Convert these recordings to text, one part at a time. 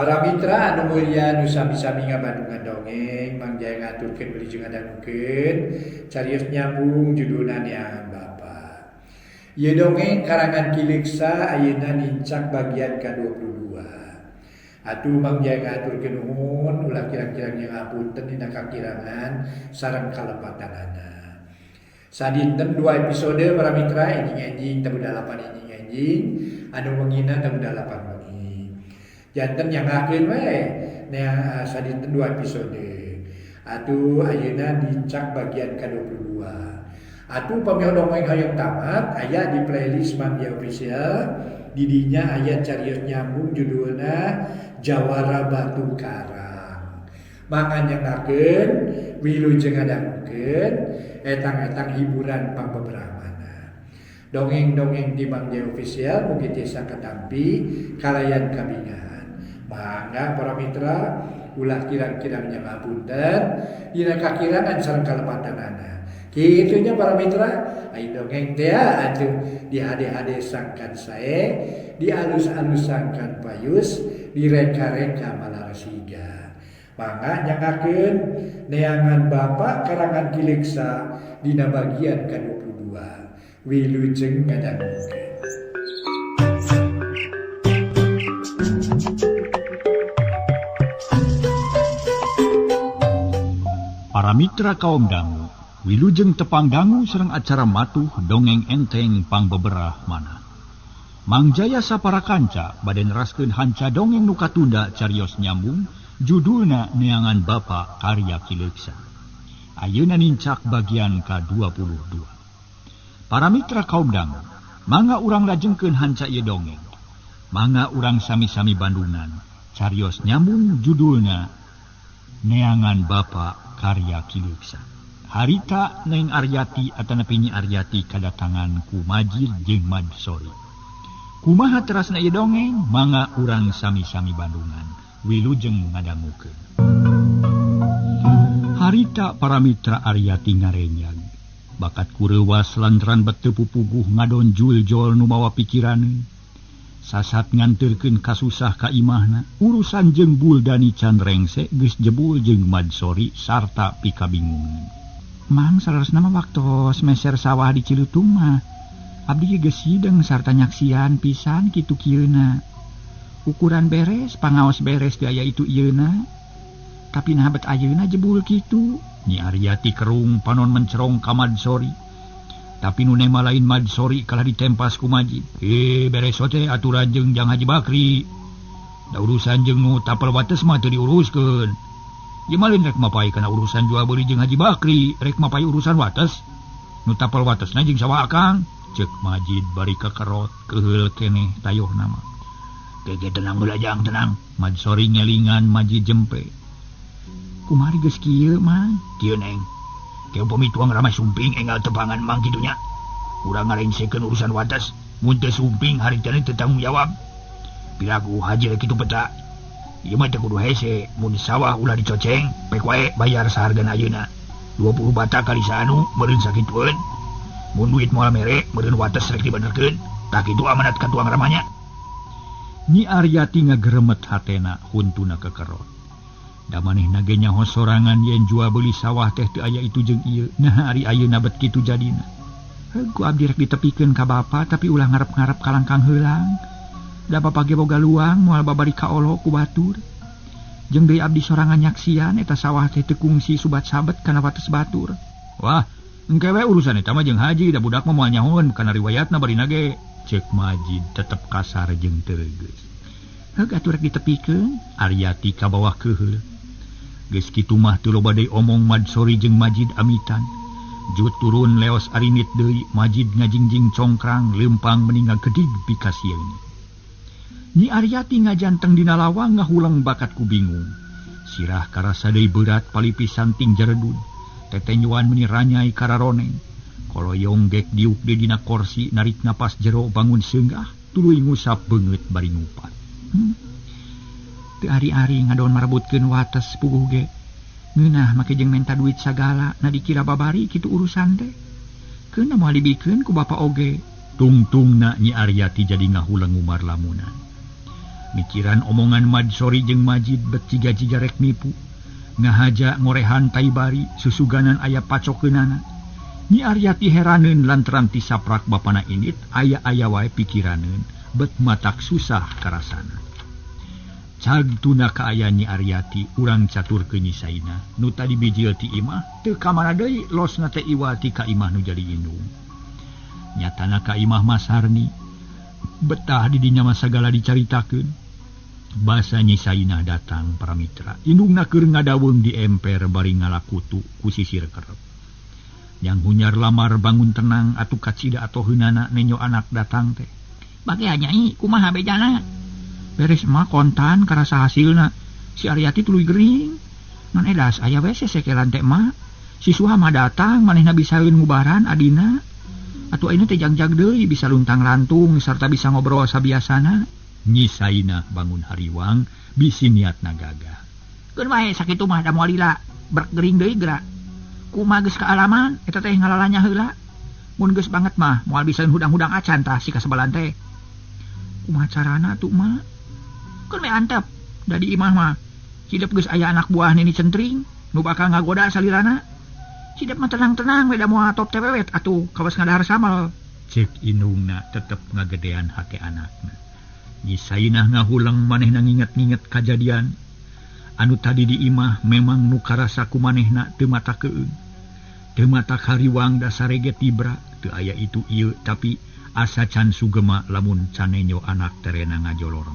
Para mitra anu mulia nu sami-sami ngabandungan dongeng Mang Jaya ngaturkeun wilujeng ngadangukeun carios nyambung judulna Neangan Bapa. Ieu dongeng karangan Ki Leuksa ayeuna nincak bagian ka-22. Atuh Mang Jaya ngaturkeun nuhun ulah kirang-kirang jeung apunten dina kakirangan sareng kalepatanana. Sadinten dua episode para mitra enjing-enjing tabuh dalapan enjing-enjing anu wengina tabuh dalapan wengi. Janten nyangakeun we nea sadinten dua episode. Atuh ayeuna nincak bagian ka-22. Atuh pami dongeng hoyong tamat aya di playlist Mang Jaya Official. Didinya aya carios nyambung judulna Jawara Batu Karang. Mangga nyangakeun wilujeng ngadangukeun etang-etang hiburan pangbeberamana. Dongeng-dongeng di Mang Jaya Official mugi tiasa katampi kalayan kabingahan. Mangga para mitra ulah kirang-kirang nyangapunten dina kakirangan sareng kalepatanana. Kitunya para mitra, ayo dongeng teh atuh di hade-hade sangkan sae, di alus-alus sangkan payus, direka-reka malarasiga. Mangga nyangakeun Neangan Bapa karangan Ki Leuksa dina bagian ka-22. Wilujeng ngadangukeun. Para mitra kaum dangu, wilujeng tepang dangu sareng acara matuh dongeng enteng pangbeberah mana. Mang Jaya sapara kanca bade neraskeun hanca dongeng nu katunda carios nyambung judulna Neangan Bapa karya Ki Leuksa. Ayeuna nincak bagian ka-22. Para mitra kaum dangu, mangga urang lajengkeun hanca ieu dongeng. Mangga urang sami-sami bandungan carios nyambung judulna Neangan Bapa karya Ki Leuksa. Harita Neng Aryati atanapi Nyi Aryati kadatangan ku Majid jeung Madsori. Kumaha terasna ieu dongeng? Mangga urang sami-sami bandungan wilujeng ngadangukeun. Harita para mitra Aryati ngarenyag. Bakat kureuwas lantaran bet teu pupuguh ngadon juljol nu mawa pikiraneun. Sasat nganterkeun kasusah ka imahna, urusan jeung Buldani can rengse geus jebul jeung Madsori sarta pikabingungan. Mang saleresna mah waktos meser sawah di Cilutung mah abdi geus hideng sarta nyaksian pisan kitu kieuna. Ukuran beres, pangaos beres teu aya itu ieuna. Tapi nah bet ayeuna jebul kitu. Nyi Aryati kerung panon mencerong ka Madsori. Tapi nu nema lain Madsori kalah ditempas ku Majid. Beres teh aturan jeung Jang Haji Bakri. Da urusan jeung nu tapel wates mah teu diuruskeun. Ieu mah lain rek mapai kana urusan jual beuli jeung Haji Bakri, rek mapai urusan wates. Nu tapel watesna jeung sawah akang. Ceuk Majid bari kakerot keheul keneh tayohna mah. Gege tenang heula Jang, tenang. Madsori ngelingan Majid jempe. Kumaha geus kieu mah? Kieu Neng. Ke upami tuang ramai sumping enggal tepangan mang kitunya. Urang ngarengsekeun urusan wates, mun teu sumping harita teu tanggung jawab. Piraku haji rek kitu peta. Ieu mah teu kudu hese, mun sawah ulah dicoceng, pek wae bayar sahargana ayeuna. 20 bata kali saanu meureun sakitueun. Mun duit moal mere, meureun wates rek dibenerkeun. Tah kitu amanat ka tuang ramanya. Nyi Aryati ngageremet hatena huntuna kekerot. Da manehna ge nyaho sorangan yen jual beuli sawah teh teu aya itu jeung ieu. Nah ari ayeuna bet kitu jadina. Heuh ku abdi rek ditepikeun ka bapa tapi ulah ngarep-ngarep kalangkang heulang. Da bapa ge boga luang moal babari kaolo ku batur. Jeung deui abdi sorangan nyaksian eta sawah teh teu kungsi subat-sabet kana wates batur. Wah, engke we urusan eta mah jeung haji da budak mah moal nyahoeun kana riwayatna barina ge. Ceuk Majid tetep kasar jeung teu reugeus. Heug atuh rek ditepikeun. Aryati ka bawah keuheul. Geus kitu mah teu loba deui omong Madsori jeung Majid amitan. Jut turun leos arinit deui Majid ngajingjing congkrang leumpang meni ngagedig pikasieun. Nyi Aryati ngajanteng dina lawang ngahulang bakat ku bingung. Sirah karasa deui berat palipisan ting jeredud. Tetenyuan meni ranyai kararoneng. Koloyong gek diuk deui dina korsi narik napas jero bangun seunggah tuluy ngusap beungeut bari ngupat. Teu ari-ari ngadon marebutkeun wates puguh ge. Ngeunah make jeung menta duit sagala na dikira babari kitu urusan teh. Keuna moal dibikeun ku bapa oge. Tungtungna Nyi Aryati jadi ngahulang ngumar lamunan. Mikiran omongan Madsori jeung Majid bet jiga-jiga rek nipu. Ngahaja ngorehan taibari susuganan aya pacokeunana. Nyi Aryati heraneun lantaran ti saprak bapana indit aya-aya wae pikiraneun bet matak susah karasana. Cag tuna kaaya Nyi Aryati urang caturkeun Nyi Sainah nu tadi bijil ti imah teu ka mana deui losna teh iwati ka imah nu jadi indung. Nyatana ka imah Mas Harni betah di dinya mah sagala dicaritakeun. Basa Nyi Sainah datang para mitra. Indungna keur ngadaweung di emper bari ngalakutu ku sisir kerep. Yang hunyar lamar bangun tenang atuh kacida atau heunana nenyo anak datang teh. Bagea nyai kumaha bejana? Beres mah kontan karasa hasilna. Si Aryati tuluy gering. Ngan edas aya we sesekelan teh mah. Si Suha mah datang manehna bisaeun ngubaran adina. Atuh ayeuna teh jagjag deui bisa luntang-lantung sarta bisa ngobrol sabiasana. Nyi Sainah bangun hariwang bisi niatna gagah. Keun wae sakitu mah da moal lila brek gering deui geura. Kumaha geus kaalaman eta teh ngalalanya heula. Mun geus banget mah moal bisa hudang-hudang acan tah si kasebalan teh. Kumaha carana atuh mah? Keun we antep da di imah mah hidep geus aya anak buah nini centring nu bakal ngagoda salirana. Hidep mah tenang-tenang we da moal top teh wewet atuh kawas ngadahar samal. Cek indungna tetep ngagedean hate anakna. Nyi Sainah ngahulang manehna nginget-nginget kajadian anu tadi di imah memang nu karasa ku manehna teu mata keung. Teu mata hariwang dasar ge tibra teu aya itu ieu tapi asa can sugema lamun canenyo anak terena ngajolor.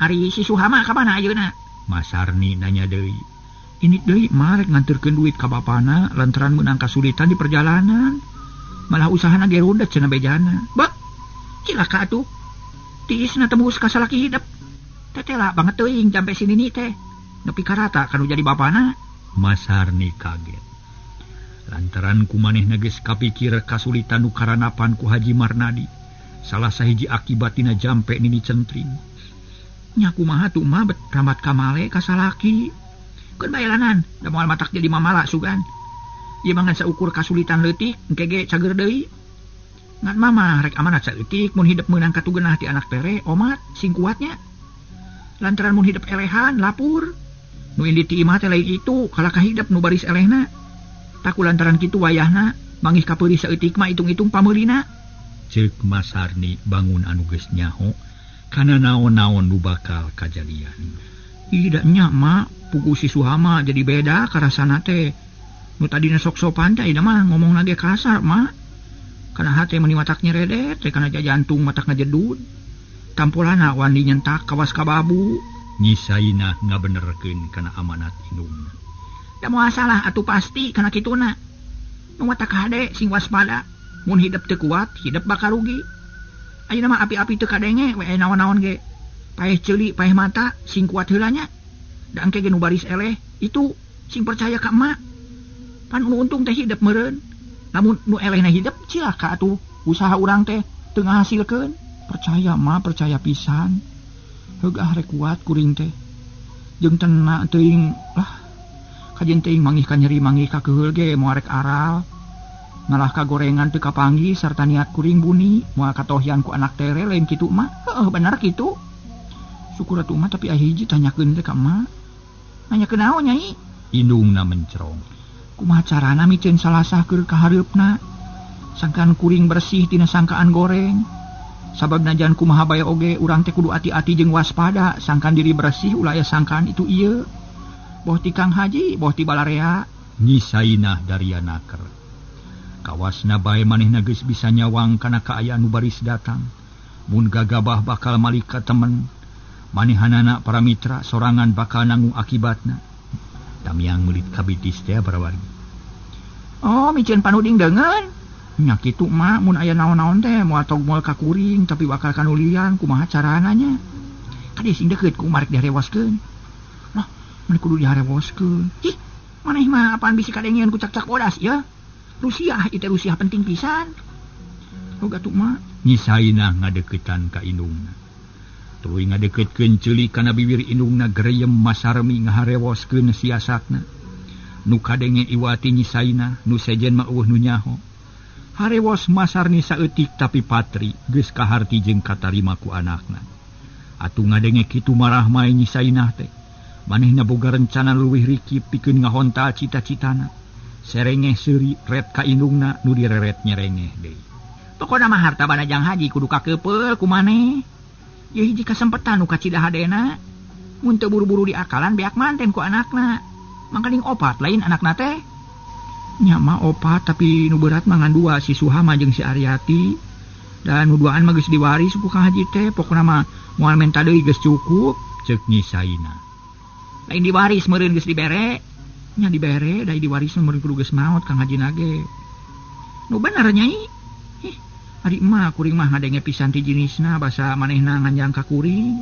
Ari si Suhama ka mana ayeuna? Mas Harni nanya deui. Ini deui mah rek nganterkeun duit ka bapana lantaran meunang kasulitan di perjalanan. Malah usahana ge rudet cenah bejana. Bek cilaka atuh. Tiisna tembus ka salaki hidep. Tetela banget teuing sampai sini nih teh. Nepi karata kanu jadi bapana. Mas Harni kaget. Lantaran ku manehna geus kapikir kasulitan nu karanapan ku Haji Marnadi. Salah sahiji akibatina jampe nini centring. Nya kumaha tuh mah bet ramat kamale ka salaki. Keun bae lanan, da moal matak jadi mamala sugan. Ieu mah ngan saukur kasulitan leutik engke ge cager deui. Ngan mama rek amanat saeutik mun hidep meunang katugenah ti anak tere omat sing kuatnya. Lantaran mun hidep elehan lapur. Nu indit ti imah teh lain itu kalakah hidep nu baris elehna. Taku lantaran kitu wayahna mangih kapeurih saeutik mah hitung-hitung pameulina. Ceuk Mas Harni bangun anu geus nyaho kana naon-naon nu bakal kajadian. Ih da nya mah pugu si Suhama jadi beda karasana teh. Nu tadina sok sopan teh ayeuna mah ngomongna ge kasar mah. Kana hate meni matak nyeredet teh kana jantung matak ngajedud. Tampolana wandi nyentak kawas kababu. Nyi Sainah ngabenerkeun kana amanat indungna. Da moal salah atuh pasti kana kituna. Nu matak hade sing waspada. Mun hidep teu kuat, hidep bakal rugi. Ayeuna mah api-api teu kadenge we naon-naon ge. Paeh ceuli, paeh mata sing kuat heula nya. Da engke ge nu baris eleh itu sing percaya ka emak. Pan nu untung teh hidep meureun. Namun nu elehna hidep cilaka atuh usaha urang teh teu ngahasilkeun. Percaya mah percaya pisan. Heugah rek kuat kuring teh. Jeung tena teuing lah kajen teuing mangih ka nyeri mangih ka keheul ge moal rek aral. Ngalah ka gorengan teu kapanggih sarta niat kuring buni moal katohyan ku anak tere lain kitu mah. Heuh bener kitu. Syukur atuh mah tapi aya hiji tanyakeun teh ka emak. Nanyakeun naon nyai? Indungna mencerong. Kumaha carana miceun salasah keur kahareupna sangkaan kuring bersih tina sangkaan goreng. Sabab najan kumaha bae oge urang teh kudu ati-ati jeung waspada sangkaan diri bersih ulah aya sangkaan itu ieu. Boh ti Kang Haji, boh ti balarea. Nyi Sainah daria naker. Kawasna bae manehna geus bisa nyawang kana kaayaan nu baris datang. Mun gagabah bakal malik ka temen. Manehanana para mitra sorangan bakal nanggung akibatna. Tamiang meulit kabitis teh barawargi. Oh, miceun panuding deungeun. Nya kitu mah mun aya naon-naon teh moal tog moal ka kuring tapi bakal kanulian kumaha carana nya. Kade sing deukeut ku marek diharewoskeun. Lah, mun kudu diharewoskeun. Ih, maneh mah apaan bisi kadengeun ku cak-cak bodas ya? Rusiah ieu teh rusiah penting pisan. Hoga tuh mah. Nyi Sainah ngadeuketan ka indungna. Tuluy ngadeukeutkeun ceuli kana bibir indungna gereyem Mas Harmi ngaharewoskeun siasatna. Nu kadenge iwati Nyi Sainah nu sejen mah eueuh nu nyaho. Harewos Mas Harni saeutik tapi patri geus kaharti jeung katarima ku anakna. Atuh ngadenge kitu marah mae Nyi Sainah teh. Manehna boga rencana leuwih rikip pikeun ngahontal cita-citana. Serengeh seuri ret ka indungna nu direret nyerengeh deui. Pokona mah harta bana Jang Haji kudu kakeupel ku maneh. Ieu hiji kasempetan nu kacida hadena. Mun teu buru-buru diakalan beak manten ku anakna. Mangkaning opat lain anakna teh. Nya mah opat tapi nu berat mah ngan dua si Suhama jeung si Aryati. Dan nu duaan mah geus diwaris ku Kang Haji teh. Pokona mah moal menta deui geus cukup ceuk Nyi Sainah. Lain diwaris meureun geus dibere. Nya dibere da diwaris meureun kudu geus maot Kang Haji nage. Nu bener Nyai. Hih, ari emak kuring mah ngadenge pisan ti jinisna basa manehna nganjang ka kuring.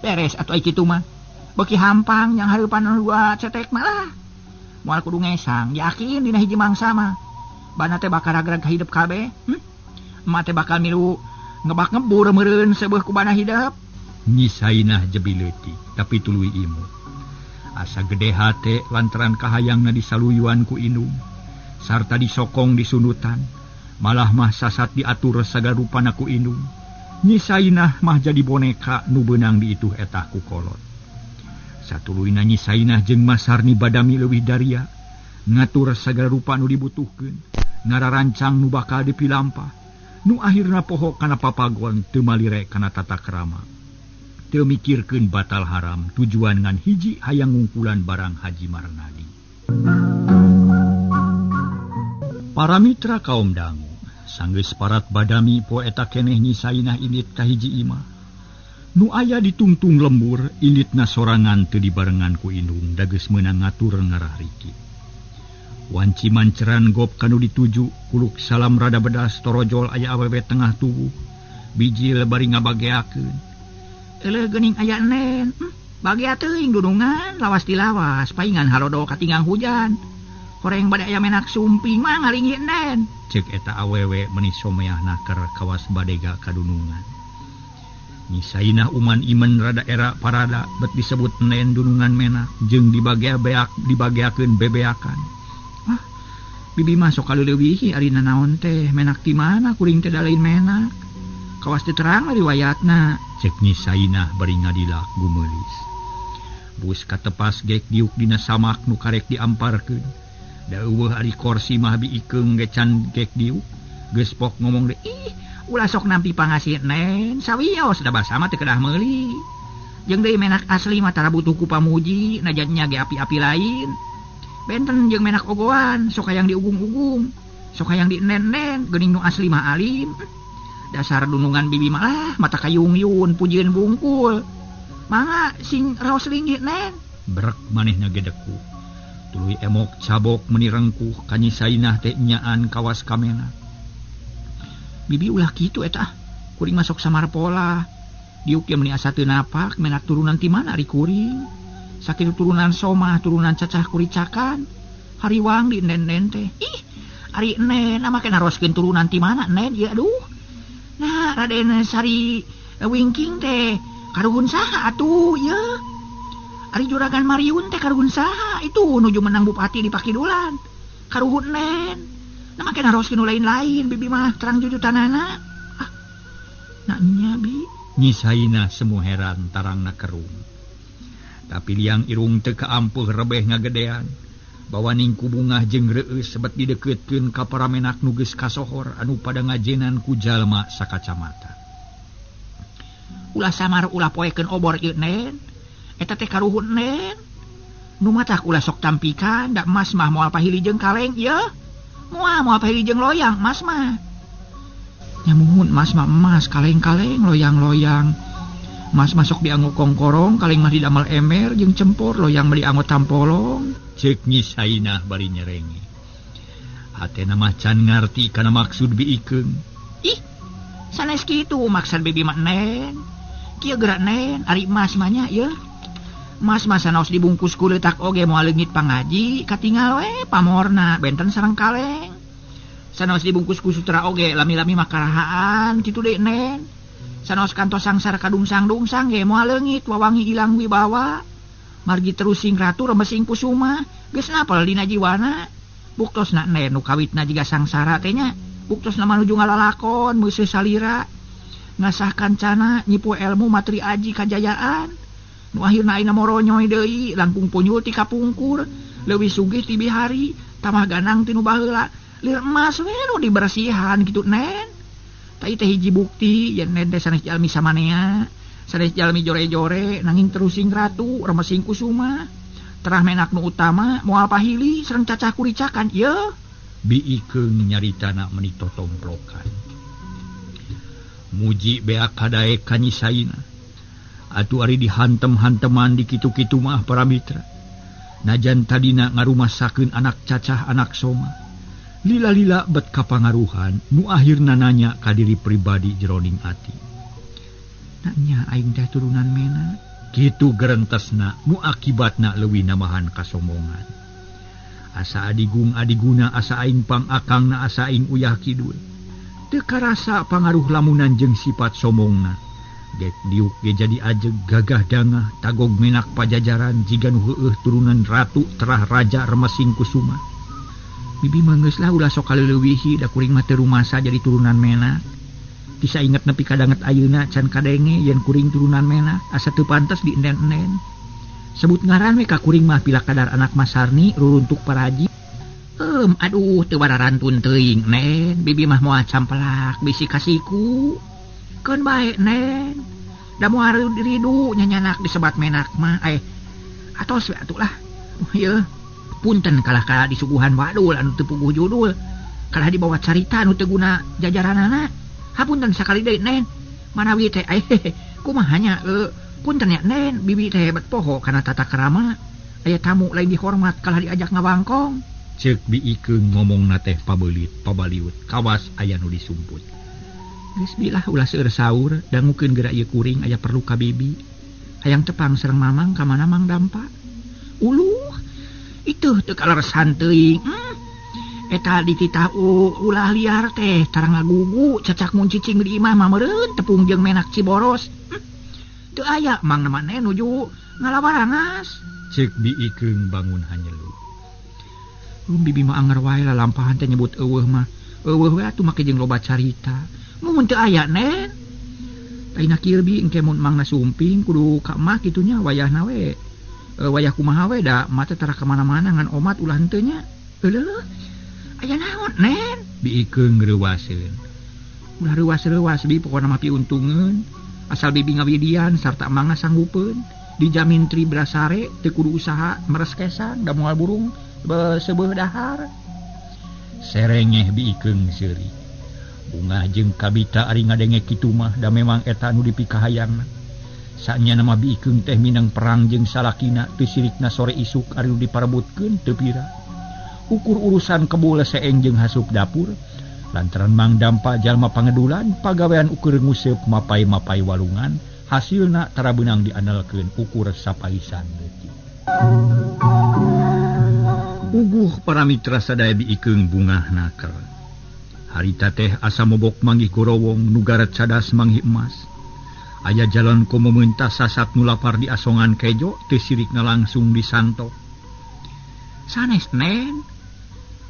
Beres atuh ai kitu mah. Beuki hampang yang hareupan dua cetek malah. Moal kudu ngesang, yakin dina hiji mangsa mah. Bana teh bakal ragrag hidup kabeh. Emak teh bakal milu ngebak ngebur meureun seubeuh ku bana hidup. Nyi Sainah jebi leutik tapi tuluy imut. Asa gede hate lantaran kahayangna disaluyuan ku indung sarta disokong disundutan. Malah mah sasat diatur sagarupana ku indung. Nyi Sainah mah jadi boneka nu beunang diituh etah ku kolot. Satuluyna Nyi Sainah jeung Masarni badami leuwih daria ngatur sagala rupa nu dibutuhkeun, ngararancang nu bakal dipilampah. Nu akhirna poho kana papagon teu malire kana tata krama. Teu mikirkeun batal haram tujuan ngan hiji hayang ngungkulan barang Haji Marnadi. Para mitra kaum dangu, sanggeus parat badami poe eta keneh Nyi Sainah indit ka hiji imah. Nu aya ditungtung lembur inditna sorangan teu dibarengan ku indung da geus meunang ngatur ngarah riki. Wanci manceran gop kanu dituju kuluk salam rada bedas torojol aya awewe tengah tubuh bijil bari ngabageakeun. Eleuh geuning aya nen, bagea teuing dunungan lawas dilawas paingan harodo katinggang hujan. Horeng bade aya menak sumping mah ngalinggih nen. Ceuk eta awewe meuni someahna keur kawas badega kadunungan. Nyi Sainah uman imen rada era parada bet disebut nen dunungan menak jeung dibagea beak dibageakeun bebeakan. Ah, bibi mah sok kaleuwih ari nanaon teh menak ti mana kuring teh da lain menak. Kawas teu terang riwayatna. Ceuk Nyi Sainah bari ngadilak gumeulis. Bus katepas gek diuk dina samak nu karek diamparkeun. Da eueuh ari korsi mah biikeung ge can gek diuk. Geus pok ngomong deui, ih ulah sok nampi pangasih nen, sawios da basa mah teu kedah meuli. Jeung deui menak asli mah tara butuh ku pamuji, najan nya ge api-api lain. Benten jeung menak ogoan, sok hayang diugung-ugung, sok hayang dienen-nen, geuning nu asli mah alim. Dasar dunungan bibi mah lah, mata kayung-yun pujieun bungkul. Mangga sing raos linggih nen. Brek manehna gedeku. Tuluy emok cabok meuni rengkuh ka Nyi Sainah teh nyaan kawas kamena. Bibi ulah kitu eta, kuring masuk samar pola. Diuk ge meuni asa teu napak menak turunan ti mana ari kuring. Sakitu turunan somah, turunan cacah kuricakan. Hariwang di nen-nen teh. Ih, ari nen make naroskeun turunan ti mana nen ieu aduh. Nah, Raden Sari Wingking teh karuhun saha atuh ieu? Ari Juragan Mariun teh karuhun saha itu nuju menang bupati di Pakidulan. Karuhun nen. Nah make naroskeun nu lain-lain bibi mah terang jujutanana. Ah. Nah nya bi. Nyi Sainah semu heran tarangna kerung. Tapi liang irung teu kaampuh rebeh ngagedean. Bawaning ku bungah jeung reueus sebet dideukeutkeun ka para menak nu geus kasohor anu pada ngajenan ku jalma sakacamata. Ulah samar ulah poekeun obor ieu nen. Eta teh karuhun nen. Nu matak ulah sok tampikan da emas mah moal pahili jeung kaleng ieu. Moal moal pahili jeung loyang emas mah. Nya muhun emas mah emas kaleng-kaleng loyang-loyang. Mas masuk dianggo kongkorong, kaleng mah didamel emer jeung cempor, loyang mah dianggo tampolong. Ceuk Nyi Sainah bari nyerenge. Hatena mah can ngarti kana maksud biikeung. Ih, sanes kitu maksud bibi mah nen. Kieu geura nen, ari emas mah nya ieu. Emas mah sanaos dibungkus ku leutak oge moal leungit pangaji, katingal we pamorna benten sareng kaleng. Sanaos dibungkus ku sutra oge lami-lami mah karahaan kitu deui nen. Sanaos kantos sangsara kadungsang-dungsang ge moal leungit wawangi ilang wibawa. Margi terus sing ratu remesing kusuma geus napel dina jiwana. Buktosna nen nu kawitna jiga sangsara teh nya. Buktosna manuju ngalalakon meuseuh salira. Ngasah kancana nyipu ilmu materi aji kajayaan. Nu akhirna ayeuna moronyoy deui langkung punyul ti kapungkur, leuwih sugih ti bihari, tamah ganang ti nu baheula. Lir emas we nu dibersihan kitu Nen. Tah ieu teh hiji bukti yen Nen teh sanes jalmi samanea, sanes jalmi jore-jore nanging terusing ratu remesing kusuma. Terah menak nu utama moal pahili sareng cacah kuricakan ieu. Biikeung nyaritana meuni totomplokan. Muji beak kadaek ka Nyi Saina. Atuh ari dihantem-hanteman di kitu-kitu mah para mitra. Najan tadina ngarumasakeun anak cacah anak soma. Lila-lila bet kapangaruhan nu akhirna nanya ka diri pribadi jeroning ati. Nanya aing teh turunan mena. Kitu gerentesna nu akibatna leuwih namahan kasombongan. Asa adigung adiguna asa aing pang akangna asa aing uyah kidul. Teu karasa pangaruh lamunan jeung sifat sombongna. Gek diuk ge jadi ajeg gagah dangah tagog menak pajajaran jiga nu heueuh turunan ratu terah raja remesing kusuma. Bibi mah geus lah ulah sok kaleuwihi da kuring mah teu rumasa jadi turunan menak. Bisa inget nepi kadanget ayeuna can kadenge yen kuring turunan menak asa teu pantes dienden-enden. Sebut ngaran we ka kuring mah pila kadar anak Masarni ruruntuk paraji. Aduh teu bararantun teuing Nen, bibi mah moal campelak bisi kasiku. Keun bae Nen. Da moal ridu nyanyanak disebat menak mah atos we atuh lah. Ieu punten kalah ka disuguhan wadul anu teu puguh judul. Kalah dibawa carita anu teu guna jajaranana. Hapunten sakali deui Nen. Manawi teh kumaha nya punten ya Nen, bibi teh hebat poho kana tata krama. Aya tamu lain dihormat kalah diajak ngawangkong. Ceuk biikeung ngomongna teh pabeulit pabaliut kawas aya nu disumput. Geus bilah ulah seueur saur dangukeun geura ieu kuring aya perlu ka bibi. Hayang tepang sareng mamang ka mana Mang Dampa. Uluh itu teu kaleresan teuing. Eta dititah ulah liar teh tarang ngagugu cacak mun cicing di imah mah meureun tepung jeung menak Ciboros. Teu aya mang na maneh nuju ngalawarangas. Ceuk biikeung bangun hanyelu. Rum bibi mah anger wae lalampahan teh nyebut eueuh mah. Eueuh we atuh make jeung loba carita. Mun teu aya Nen. Taina kieu bi engke mun mangna sumping kudu ka emak kitu nya wayahna we. Wayah kumaha we da mah teh tara ka mana-mana ngan omat ulah henteu nya. Euleuh. Aya naon Nen? Biikeung reuwaseun. Ulah reuwas-reuwas bi pokona mah piuntungeun. Asal bibi ngawidian sarta mangga sanggupeun. Dijamin tri brasare teu kudu usaha meres kesan da moal burung seubeuh dahar. Serengeh biikeung seuri. Bungah jeung kabita ari ngadenge kitu mah da memang eta nu dipikahayangna. Sanyana mah biikeung teh minang perang jeung salakina teu sirikna sore isuk ari nu diparebutkeun teu pira. Ukur urusan kebul seeng jeung hasup dapur lantaran Mang Dampa jalma pangedulan pagawean ukur nguseup mapai-mapai walungan hasilna tara beunang diandalkeun ukur sapaisan leutik. Uguh para mitra sadaya biikeung bungah naker. Harita teh asa mobok manggih gorowong nu garet cadas manggih emas. Aya jalan komo meuntas sasat nu lapar di asongan kejo teu sirikna langsung disantok. Sanes Nen.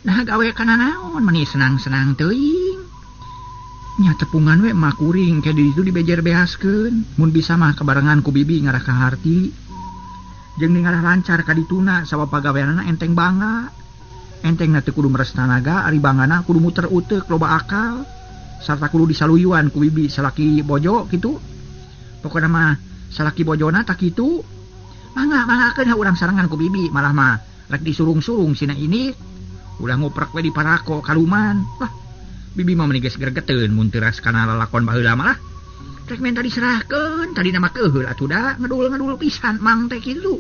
Nah gawe kana naon meni senang-senang teuing. Nya tepungan we mah kuring ke di ditu dibejer beaskeun. Mun bisa mah kabarengan ku bibi ngarah ka harti. Jeung ngarah lancar ka dituna sabab pagaweanana enteng bangga. Entengna teu kudu meres tanaga ari bangana kudu muter uteuk loba akal. Sarta kudu disaluyuan ku bibi salaki bojo kitu. Pokona mah salaki bojona tak kitu. Mangga manggakeun urang sarengan ku bibi malah mah rek disurung-surung sina ini. Ulah ngoprek we di parako kaluman. Wah, bibi mah meni geus gregeteun mun teu ras kana lalakon baheula mah lah. Rek menta diserahkeun tadina mah keuheul atuh da ngedul-ngedul pisan mang teh kitu.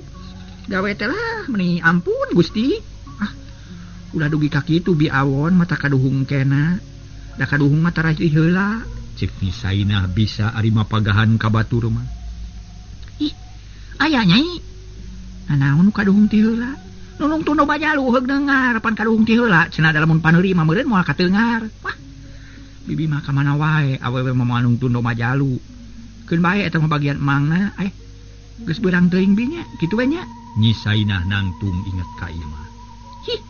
Gawe teh lah meni ampun Gusti. Ah, ulah dugi ka kitu bi awon mata kaduhung kena. Da kaduhung mah tara heula. Cek Nyi Sainah bisa ari mapagahan ka batur mah. Ih, aya nyai. Nanaon nu kaduhung ti heula? Nunung tuno bajalu heug dengar pan kaduhung ti heula cenah da lamun paneuri mah meureun moal kateungar. Wah. Bibi mah ka mana wae awewe mah moal nung tuno bajalu. Keun bae eta mah bagian emangna geus beurang teuing bi nya kitu we nya. Nyi Sainah nangtung inget ka imah. Hih.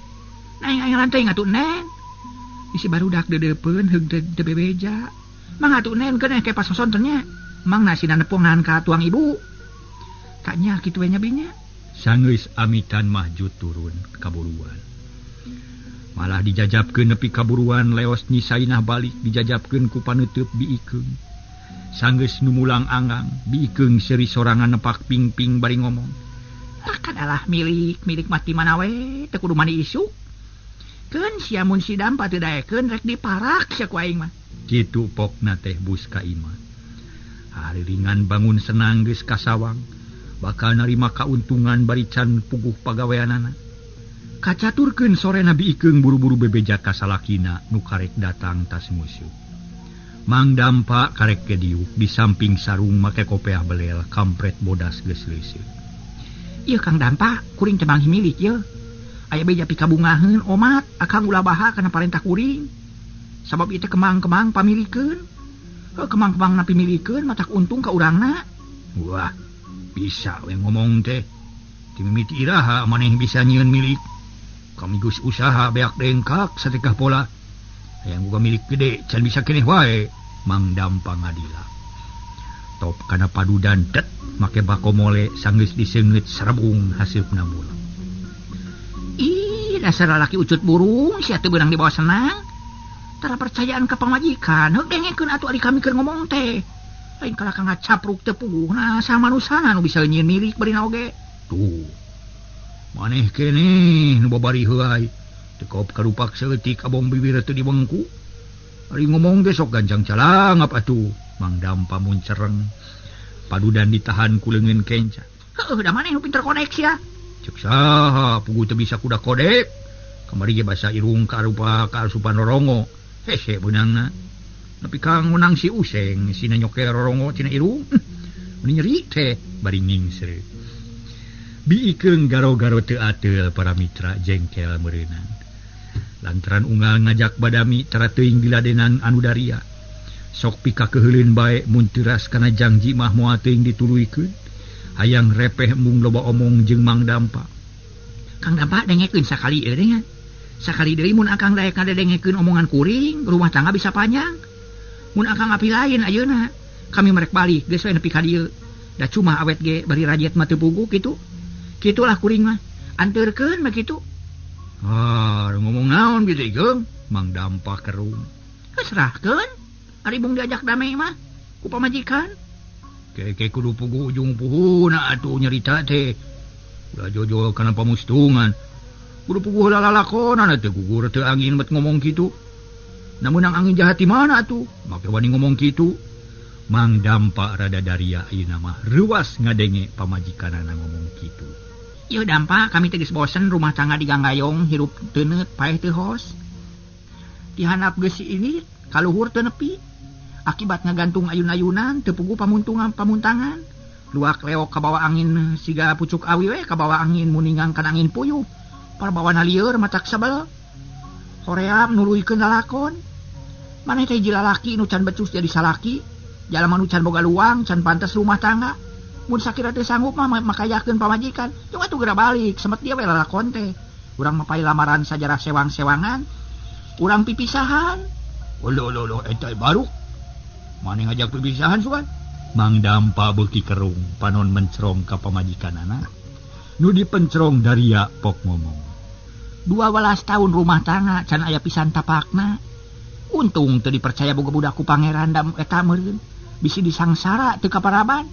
Naing aing lantai atuh Neng. Isi barudak deudeupeun heug teu bebeja. Mang atuh nen keun ke pas sontennya. Mang nasina nepungan ka tuang ibu. Tanya kitu we nya binya. Sanggeus amitan mahjud turun kaburuan. Malah dijajabkeun nepi kaburuan leos Nyi Sainah balik dijajabkeun ku paneuteub Bi Ikeung. Sanggeus numulang anggang Bi Ikeung seuri sorangan nepak ping-ping bari ngomong. Takkan alah milik milik mati mana we teu kudu mani isuk. Keun sia mun si Dampa teu daekeun rek diparak sia ku aing mah. Kitu pokna teh bus ka imah. Hariringan bangun senang geus kasawang. Bakal narima kauntungan bari can puguh pagaweanana. Kacaturkeun sorena Bi Ikeung buru-buru bebeja ka salakina nu karek datang tas musuh. Mang Dampa karek ke diuk di samping sarung make kopeah belel kampret bodas geus leuseut. Ieu Kang Dampa kuring teh manghi milik ieu. Aya beja pikabungaheun omat akang ulah baha kana parentah kuring. Sabab ieu teh kemang-kemang pamilikeun. Heuh kemang-kemang na pimilikeun matak untung ka urangna. Wah, bisa we ngomong teh. Ti mimiti iraha maneh bisa nyieun milik. Kami geus usaha beak dengkak satekah pola. Hayang boga milik gede can bisa keneh wae. Mang Dampa ngadila. Top kana padudan det make bako mole sanggeus diseungeut serebung haseupna mula. Ih, dasar lalaki ucut burung sia teu beunang dibawa senang. Tara percayaan ka pamajikan, heuh dengekeun atuh ari kami keur ngomong teh. Lain kalah ka ngacapruk teu puguhna sama manusana nu bisa nyieun milik barina oge. Tuh. Maneh keneh nu babari heuay. Teu kop karupak saeutik abong bibir teu dibengku. Ari ngomong ge sok gancang calangap atuh. Mang Dampa muncereng. Padudan ditahan ku leungeun kenca. Heuh, da maneh nu pinter kodek sia. Cek saha puguh teu bisa kuda kodek. Kamari ge basa irung karupa kaasupan rorongo. Hese beunangna. Nepi ka ngunang si Useng sina nyokel rorongo tina irung. Meni nyeri teh bari ngingsreut. Bi Ikeung garo-garo teu ateul para mitra jengkel meureunang. Lantaran unggal ngajak badami tara teuing diladenan anu daria. Sok pika keuheuleun bae mun teuras kana jangji mah moal teuing dituluykeun. Hayang repeh embung loba omong jeung Mang Dampa. Kang Dampa dengekeun sakali ieu deui. Sakali deui mun akang daek ngadengekeun omongan kuring, rumah tangga bisa panjang. Mun akang api lain ayeuna, kami merek balik geus we nepi ka dieu. Da cuma awet ge bari rajet mah teu puguh kitu. Kitulah kuring mah. Anteurkeun mah kitu. Ah, ngomong naon kitu Ikeung? Mang Dampa kerung. Serahkeun. Ari bung diajak damai mah ku pamajikan. Keke kudu puguh ujung puhuna atuh nyarita teh. Ulah jojol kana pamustungan. Kudu puguh lalalakonan teh gugur teu angin bet ngomong kitu. Namun angin jahat di mana atuh? Make wani ngomong kitu. Mang Dampa rada daria ayeuna mah reuas ngadenge pamajikanana ngomong kitu. Ieu Dampa kami teh geus bosen rumah tangga diganggayong hirup teuneut paeh teu hos. Dihandap geus si ini kaluhur teu nepi. Akibat ngagantung ayun-ayunan teu puguh pamuntungan pamuntangan. Luak leok kabawa angin siga pucuk awi we kabawa angin muningang kana angin puyuh. Parbawana lieur matak sebel. Hoream nuluykeun lalakon. Maneh teh hiji lalaki nu can becus jadi salaki. Jalma nu can boga luang can pantes rumah tangga. Mun sakira teh sanggup mah makayakeun pamajikan. Cuma atuh geura balik semet dia we lalakon teh. Urang mah lamaran sajarah sewang-sewangan. Urang pipisahan. Olo olo olo eta baru. Maneh ngajak pipisahan sugan. Mang Dampa beuki kerung panon mencerong ka pamajikanana. Nu dipencerong daria pok ngomong. 12 tahun rumah tangga can aya pisan tapakna. Untung teu dipercaya boga budak ku pangeran dam eta meureun. Bisi disangsara teu kaparaban.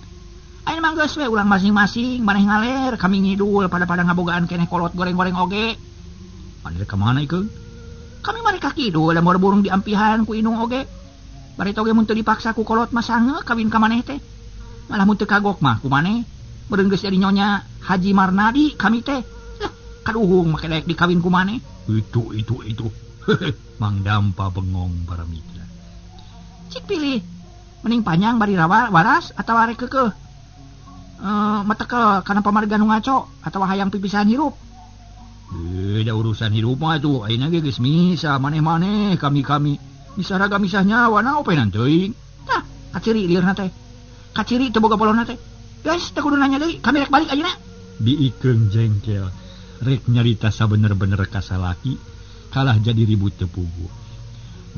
Ayeuna mah geus we urang masing-masing maneh ngaler kami ngidul pada-pada ngabogaan keneh kolot goreng-goreng oge. Maneh ka mana ikeung? Kami mah ka kidul da burung diampihan ku indung oge. Bari oge mun teu dipaksa ku kolot mah sange kawin ka maneh teh. Malah mun teu kagok mah ku maneh. Meureun geus jadi nyonya Haji Marnadi kami teh. Lah kaduhung make daek dikawin ku maneh. Itu. Mang Dampa bengong para mitra. Cik pilih mending panjang bari rawa waras atawa arek keukeuh. Metekel kana pamarga nu ngaco atawa hayang pipisahan hirup. Da urusan hirup mah atuh ayeuna ge geus misah maneh-maneh kami-kami. Misah raga misah nyawa na openan teuing. Tah, kaciri liurna teh. Kaciri teu boga bolona teh. Guys, teu kudu nanya deui, kami rek balik ayeuna. Bi Ikeung jengkel, rek nyarita sabener-bener ka salaki, kalah jadi ribut teu puguh.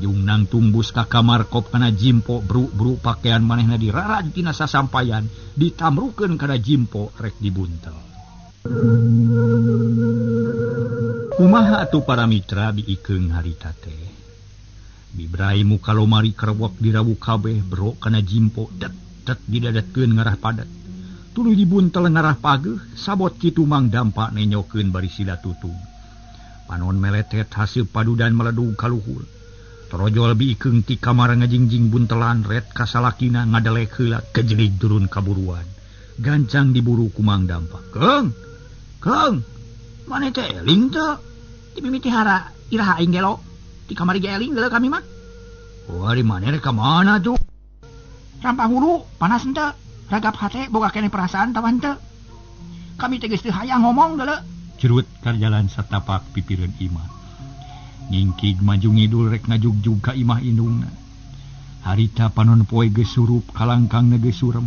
Jung nangtung bus ka kamar kop kana jimpo bruk-bruk pakaian manehna dirarad tina sasampayan ditamrukeun kana jimpo rek dibuntel. Kumaha atuh para mitra biikeung harita teh. Bibrai muka lomari kerewek dirawu kabeh brok kana jimpo det det didadetkeun ngarah padet. Tuluy dibuntel ngarah pageuh sabot kitu Mang Dampak nenyokeun bari sila tutung. Panon meletet hasil padudan meledug kaluhur. Torojol biikeung ti kamar ngajingjing buntelan ret kasalakina ngadelek heula kejelig turun kaburuan. Gancang diburu ku Mang Dampak. Keung. Keung. Maneh teh eling teu? Ti mimiti hara iraha aing gelo. Ti kamari ge eling geuleuh kami mah. Oh, ari maneh rek ka mana tuh? Rampah hulu, panas henteu. Ragap hate boga keneh perasaan tawa henteu. Kami teh geus teu hayang ngomong geuleuh. Cerut karjalan satapak pipireun imah. Ngingkig maju ngidul rek ngajugjug ka imah indungna. Harita panon poe geus surup kalangkangna geus surem.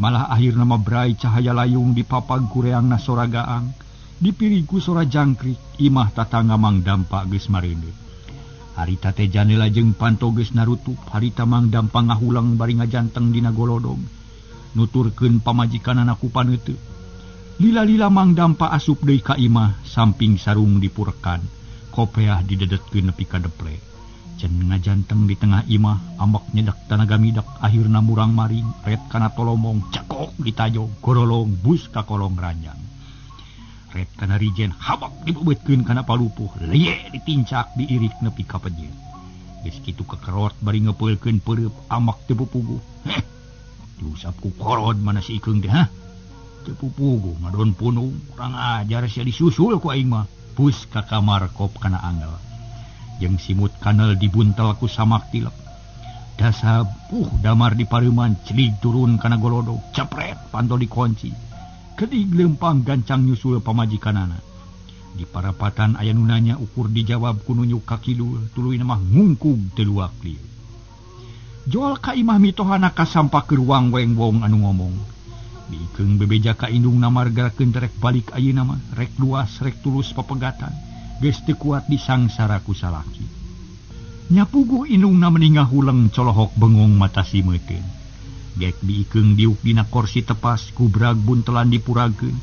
Malah akhirna mah brai cahaya layung dipapag kureangna sora gaang. Dipiri ku sora jangkrik imah tatangga Mang Dampak geus mareuneuh. Harita teh janela jeung panto geus narutup. Harita Mang Dampak ngahulang bari ngajanteng dina golodog. Nuturkeun pamajikanana ku paneuteuh. Lila-lila Mang Dampak asup deui ka imah samping sarung dipurekan. Kopeah didedetkeun nepi ka deple. Cen ngajanteng di tengah imah, ambek nyedak tanaga midak, akhirna murang maring, ret kana tolomong, cekok ditajog, gorolong, bus ka kolong ranjang. Ret kana rijen, habak dibebeutkeun kana palupuh, leye ditincak diirik nepi ka pejeun. Geus kitu kekerot bari ngepeulkeun peureub, ambek teu pupuguh. Heh, diusap ku korod mana si Ikeung teh, hah? Teu pupuguh ngadon punung, kurang ajar sia disusul ku aing mah. Bus ka kamar kop kana angel. Jeung simut kanel dibuntel ku samak tilep. Dasab damar di pareuman celig turun kana golodog, cepret pantol dikunci. Kedig lempang gancang nyusul pamajikanana. Di parapatan aya nu nanya ukur dijawab ku nunjuk ka kidul, tuluy mah ngungkug teu luak lieu. Jol ka imah mitohana kasampak keur wang-weng wong anu ngomong. Biikeung bebeja ka indungna margarakeun rek balik ayeuna mah, rek luas rek tulus papegatan, geus teu kuat disangsara ku salaki. Nyapuguh indungna meni ngahuleng colohok bengong mata simeuteun. Gek biikeung diuk dina korsi tepas ku brag buntelan dipuragkeun,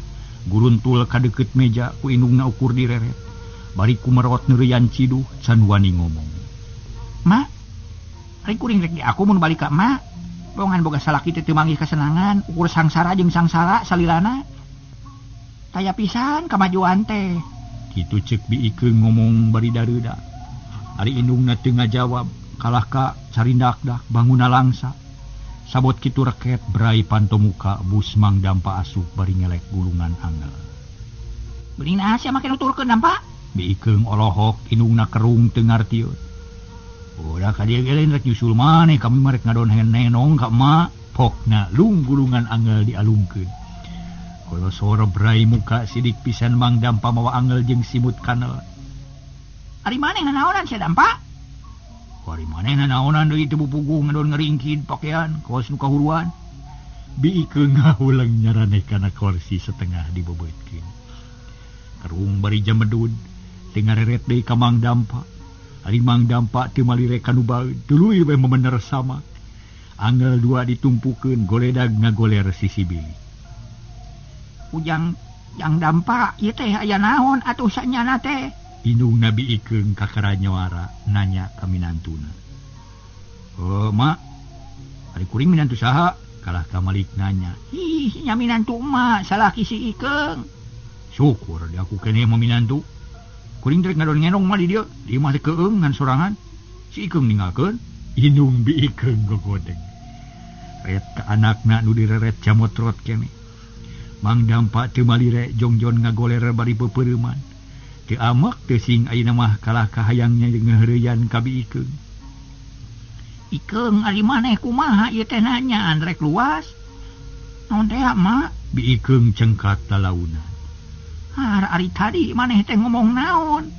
guruntul ka deukeut meja ku indungna ukur direret. Bari kumerot neureuyan ciduh can wani ngomong. Ma, ari kuring rek di aku mun balik ka emak. Bongan boga salaki teh teu manggih kasenangan, ukur sangsara jeung sangsara salilana. Taya pisan kamajuan teh. Kitu ceuk biikeung ngomong bari dareuda. Ari indungna teu ngajawab, kalah ka carindakdak banguna langsa. Sabot kitu reket brai panto muka bus Mang Dampak asup bari ngelek gulungan angel. Beuning naha sia make nuturkeun Dampak? Biikeung olohok indungna kerung teu ngartieun. Udah ka dieu ge lain rek nyusul maneh kami mah rek ngadon nenong ka emak. Pokna lung gulungan angel dialungkeun. Kolosor brai muka sidik pisan Mang Dampak mawa angel jeung simut kanel. Ari maneh nanaonan sia Dampak? Ari maneh nanaonan deui teu puguh ngadon ngeringkid pakean kawas nu kahuruan. Biikeung ngahuleng nyaraneh kana korsi setengah dibebeutkeun. Kerung bari jamedud teu ngareret deui ka Mang Dampak. Ari Mang Dampak teu malire ka nu baeud, tuluy we memener sama. Angel dua ditumpukeun goledag ngagoler sisi bilik. Ujang yang Dampak ieu teh aya naon atuh sanyana teh? Indungna biikeung kakara nyawara nanya ka minantuna. "Oh, Mak, ari kuring minantu saha?" Kalah ka Malik nanya. "Ih, nya minantu emak, salaki si Ikeung." "Syukur di aku keneh mah minantu. Kuring rek ngadon ngenong mah di dieu, di imah teh keung ngan sorangan. Si Ikeung ninggalkeun." Indung biikeung gogodeg. Ret ka anakna nu direret jamotrot keneh. Mang Dampak teu malire jongjon ngagoler bari peupeureuman. Teu amek teu sing ayeuna mah kalah ka hayangnya jeung ngeuheureyan ka biikeung. Ikeung ari maneh kumaha ieu teh nanya rek luas? Naon teh mak? Biikeung cengkat lalaunan. Har ari tadi maneh teh ngomong naon?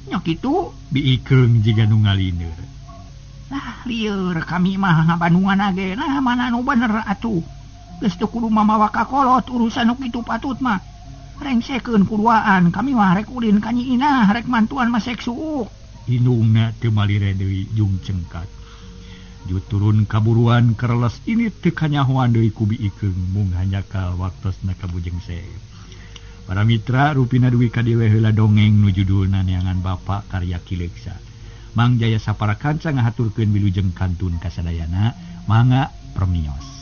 Nya kitu biikeung jiga nu ngalineur. Lah lieur kami mah ngabandungan ge nah mana nu bener atuh. Geus teu kudu mamawa ka kolot urusan nu kitu patut mah. Rengsekeun kuduaan kami mah rek ulin ka Nyi Inah rek mantuan mah sek suuk. Indungna teu malire deui jung cengkat. Ju turun kaburuan kereles ini teu kanyahoan deui ku Bi Ikeung mung hanjakal waktosna ka Bujeng Seep. Para mitra rupina dugi ka dieu we heula dongeng nu judulna Neangan Bapa karya Ki Leuksa. Mang Jaya sapara kanca ngahaturkeun wilujeng kantun kasadayana, mangga permios.